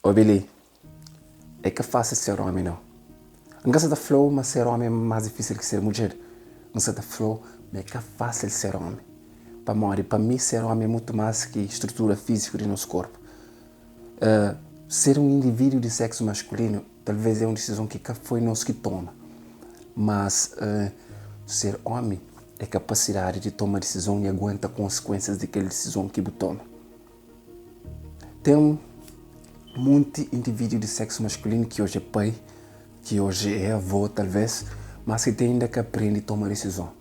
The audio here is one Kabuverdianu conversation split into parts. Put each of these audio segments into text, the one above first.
Obi li, é ka fásil ser ómi nau. N ka sa ta fla-u ma ser ómi é más difísil ki ser mudjer. N sa ta fla-u ma é ka fásil ser ómi. Pamodi pa mi ser ómi é mutu más ki strutura fíziku di nos korpu. Ser un indivíduo di séksu maskulinu talvês é un disizon ki ka foi nos ki toma. Mas ser ómi é kapasidadi di toma disizon i aguenta konsikuénsias di kel disizon ki bu toma. Ten munti indivíduo di seksu maskulinu ki oji é pai, ki oji é avô talvês, mas ki te inda ka prende toma disizon.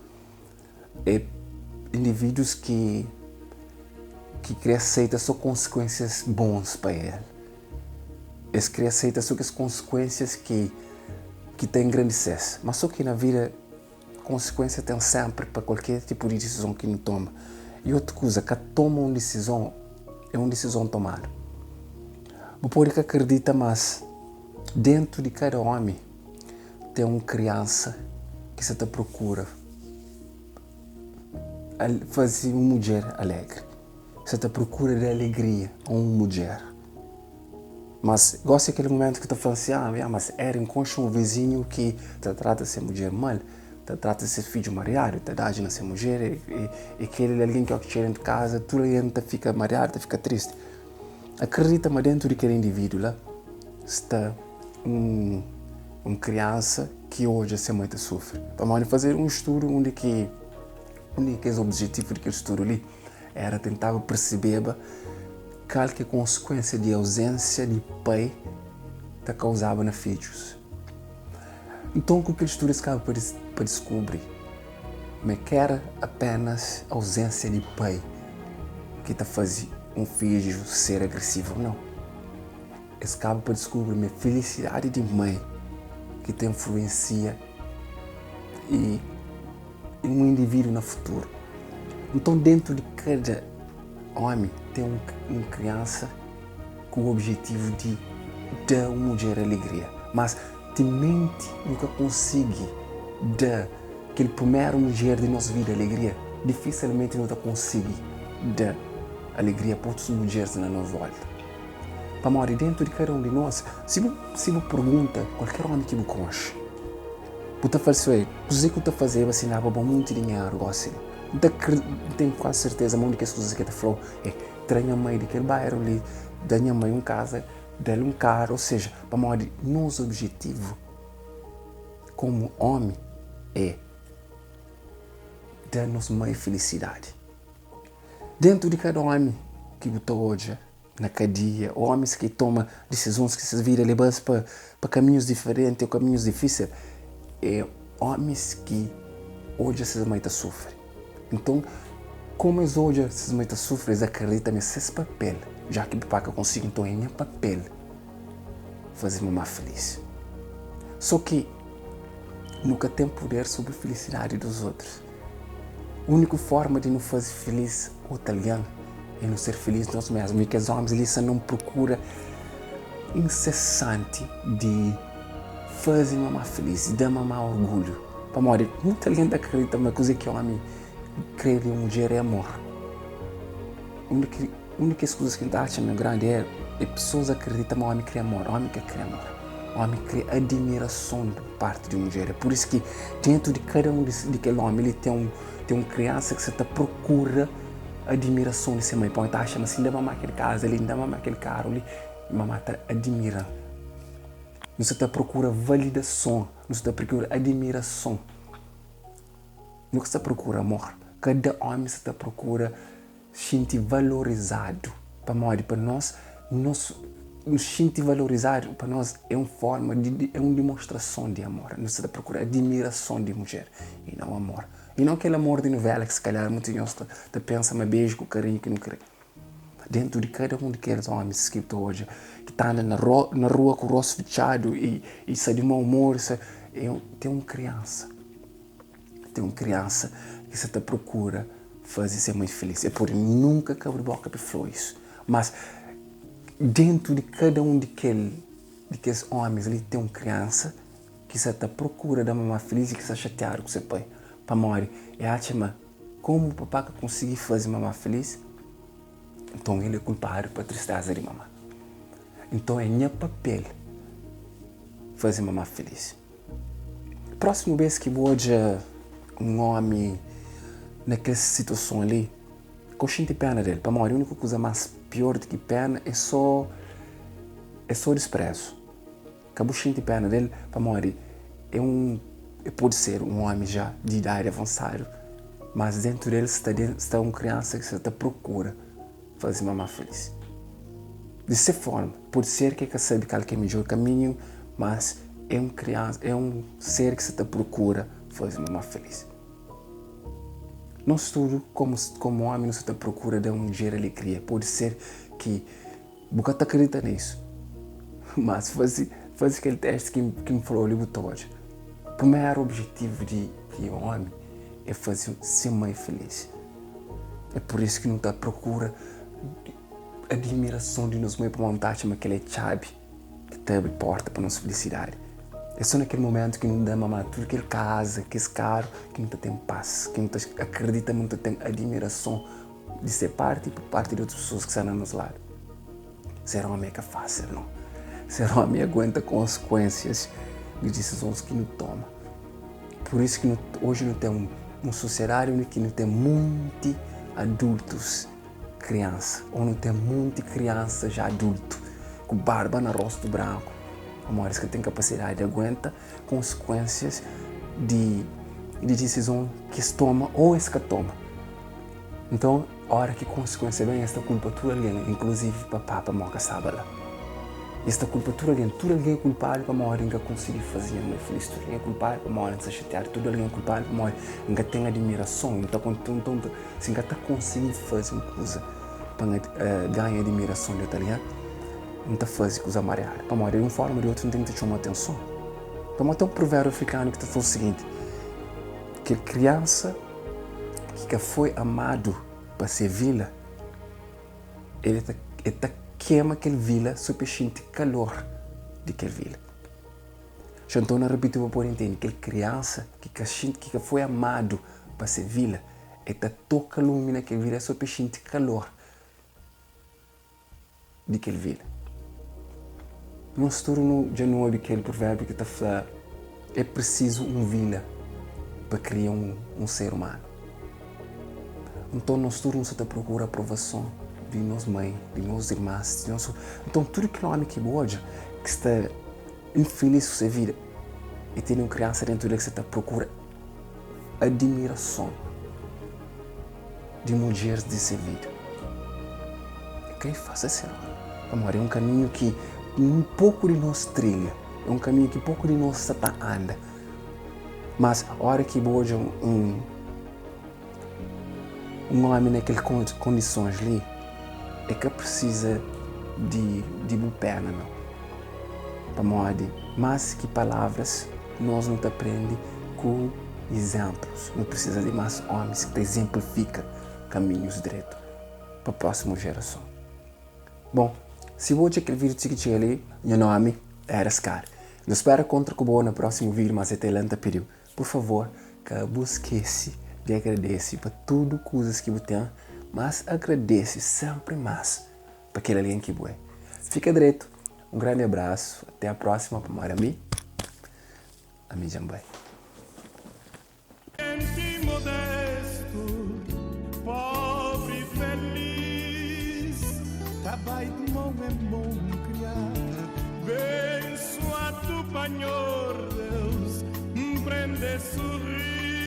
É indivíduos ki ki krê aseita sô konsikuénsias bons pa el. Es krê aseita sô kes konsikuénsias ki ki ta engrandise-s. Má sô ki na vida Konsikuensia ten senpri pa kualker tipu di disizon ki nu toma. I otu kuza, ka toma un disizon é un disizon tomadu. Bu pode ka kridita, mas dentu di kada ómi ten un kriansa ki sta ta prokura faze un mudjer alegri, sta ta prokura da alegria a un mudjer. Mas gosi é kel momentu ki ta fla si, ah, ya, mas Erin konxe un vizinhu ki ta trata se mudjer mal, ta trata se fidju mariadu, ta dadji na se mudjer, e, e, e kel algen ki óki txega dentu kaza, tudu algen ta fika mariadu, ta fika tristi. Akredita ma dentu di kel individu la sta un, un kriansa ki odja se mai ta sufri. Pamodi fazedu un studu undi ki un di kes objetivu di kel studu li Era tentaba persebeba kal ki é konsekuensia di auzénsia di pai ta kauzaba na fidjus. Nton, ku kel studu es kaba pa diskubri ma é ka éra apénas auzénsia di pai ki ta faze un fidju ser agresivu. Nau. Es kaba pa diskubri ma é filisidadi di mai ki ta influensia i un indivíduo na futuru. Nton, dentu di kada ómi ten un, un kriansa ku objetivu di da un mudjer alegria. Mas, timenti nu ka konsigi da kel primeru mudjer di nos vida alegria, difisilmenti nu ta konsigi da alegria pa otus mudjeris na nos volta. Pamodi dentu di kada un di nos, si bu, si bu pergunta kualker ómi ki bu konxe, Bu ta fla-s, Oi, kuzê ki bu ta fazeba si N daba bo monti dinheru gósi li? N ta kre, N ten kuazi serteza ma un di kes kuzas ki el ta fla-u é, Tra nha mai di kel bairu li, da nha mai un kaza, da-l un karu. Ô seja, pamodi nos obijetivu kómu ómi é da nos mai filisidadi. Déntu di kada ómi ki bu ta odja na kadia, ómis ki toma disizons ki ses vida leba-s pa pa kaminhus diferenti ô kaminhus difísil, é ómis ki odja ses mai ta sufri. Nton, kómu es odja ses mai ta sufri, es akredita ma é ses papel, já ki papá ka konsigi, nton é nha papel faze mamá filís. Sô ki nu ka ten puder sobri filisidadi dos otus. Úniku forma di nu faze filís otu algen é nu ser filís nos mésmu. I kes ómis li sta na un prokura insesanti di faze mamá filís, di da mamá orgulhu. Pamodi mutu algen ta kridita ma kuzê ki ómi krê di un mudjer é amor. Un di kes kuzas ki N ta atxa ma grandi éru é pesoas akredita ma ómi krê amor. Ómi ka krê amor. Ómi krê adimirason di parti di un mudjer. É pur isu ki déntu di kada un di kel ómi li ten un ten un kriansa ki sta ta prokura adimirason di se mai. Pamodi el ta atxa ma si N da mamá kel kaza li, N da mamá kel karu li, mamá ta adimira-m. Nu sta ta prokura validason, nu sta ta prokura adimirason. Nu ka sta prokura amor. Kada ómi sta ta prokura xinti valorizadu pamodi pa nos nos nu xinti valorizadu pa nos é un forma di é un dimostrason di amor nu sta ta prokura adimirason di mudjer i nau amor i nau kel amor di novela ki si kalhar muitu di nos ta pensa ma beju ku karinhu ki nu kre dentu di kada un di kes omis ki ta odja ki ta anda na na rua ku rostu fitxadu i i sta di mau umor sta ten un kriansa Ten un kriansa ki sa ta prokura faze se mai filis. El pode nunka ka abri boka pa el fla isu, mas dentu di kada un di kel di kes omis li ten un kriansa ki sa ta prokura da mamá filis i ki sta xatiadu ku se pai pamodi el atxa ma komu papá ka konsigi faze mamá filis, nton el é kulpadu pa tristeza di mamá. Nton é nha papel faze mamá feliz. Prósimu bês ki bu odja un ómi na kel situason li, ka bu xinti péna di el, pamodi úniku kuza más piór di ki péna é sô é sô disprézu. Ka bu xinti péna di el, pamodi é un el pode ser un ómi já di idadi avansadu, mas déntu di el sta sta un kriansa ki sta ta prokura faze mamá feliz. Di se forma, pode ser ki el ka sabe kal ki é midjór kaminhu, mas é un kriansa, é un ser ki sta ta prokura faze mamá feliz. Nos tudu, komu komu ómi, nu sta ta prokura da un mudjer alegria. Pode ser ki bu ka ta kridita na isu, mas faze faze kel testi ki ki N fla-u li bu ta odja. Primeru objetivu di di ómi é faze se mai feliz. É pur isu ki nu ta prokura admirason di nos mai pamodi nu ta atxa ma kel-la é txabi ki ta abri porta pa nos filisidadi. É sô na kel momentu ki nu da mamá tudu kel kaza, kes karu, ki nu ta ten pas, ki nu ta akredita ma nu ta ten admirason di se parti i pa parti di otus pesoas ki sta na nos ladu. Ser ómi é ka fásil, nau. Ser ómi é aguenta konsekuénsias di disizons ki nu toma. Pur isu ki oji nu ten un sosiedadi undi ki nu ten monti adultus kriansa ô nu ten monti kriansa ja adultu ku barba na rostu branku pamodi es ka ten kapasidadi di aguenta konsekuénsias di di disizon ki es toma ô es ka toma. Nton, óra ki konsekuénsia ben, es ta kulpa tudu algen, inkluzivi papá pamodi ka staba la. Es ta kulpa tudu algen. Tudu algen é kulpadu pamodi N ka konsigi faze nha mai filís. Tudu algen é kulpadu pamodi N sta xatiadu. Tudu algen é kulpadu pamodi N ka ten adimirason. N ta nton, si N ka ta konsigi faze un kuza pa N ganha adimirason di otu algen, N ta faze kuza mariadu. Pamodi di un forma ô di otu N ten ki ta txoma atenson. Pamodi ten un provérbiu afrikanu ki ta fla u siginti, Kel kriansa ki ka foi amadu pa se vila, el ta el ta kema kel vila so pa el xinti kalor di kel vila. Xa nton na ripiti pa pode ntende, kel kriansa ki ka xinti ki ka foi amadu pa se vila, el ta toka lumi na kel vila so pa el xinti kalor di kel vila. Nos tudu nu dja nu obi kel pruverbiu ki ta fla, É prisizu un vila pa kria un ser umanu. Nton nos tudu nu sta ta prokura aprovason di nos mai, di nos irmas, di nos. Nton tudu kel omi ki bu odja ki sta infilis ku se vida, e tene un kriansa dentu del ki sta ta prokura admirason di mudjeris di se vida. E ka é fásil ser omi, pamodi é un kaminhu ki poku di nos trilha, é un kaminhu ki poku di nos sta ta anda. Mas ora ki bu odja un un omi na kel kondisons li, e ka prisiza di di bu pena nau. Pamodi mas ki palavras nos nu ta prende ku izenplus. Nu prisiza di mas omis ki ta izenplifika kaminhus dretu pa prosimu jerason. Bon, si bu odja kel video ti ki txiga li, nha nomi era Scar. Nu spera kontra ku bo na prosimu video, mas ate la N ta pidiu, pur favor, ka bu skese di agradese pa tudu kuzas ki bu ten, mas agradese senpri mas pa kel algen ki bu é. Fika dretu, un grandi abrasu, até a próxima, pamodi ami, ami dja N bai. Gente modestu, pobri feliz, ta bai di mon en mon kriá. Bensuadu pa Nhor Deus, N prende surri.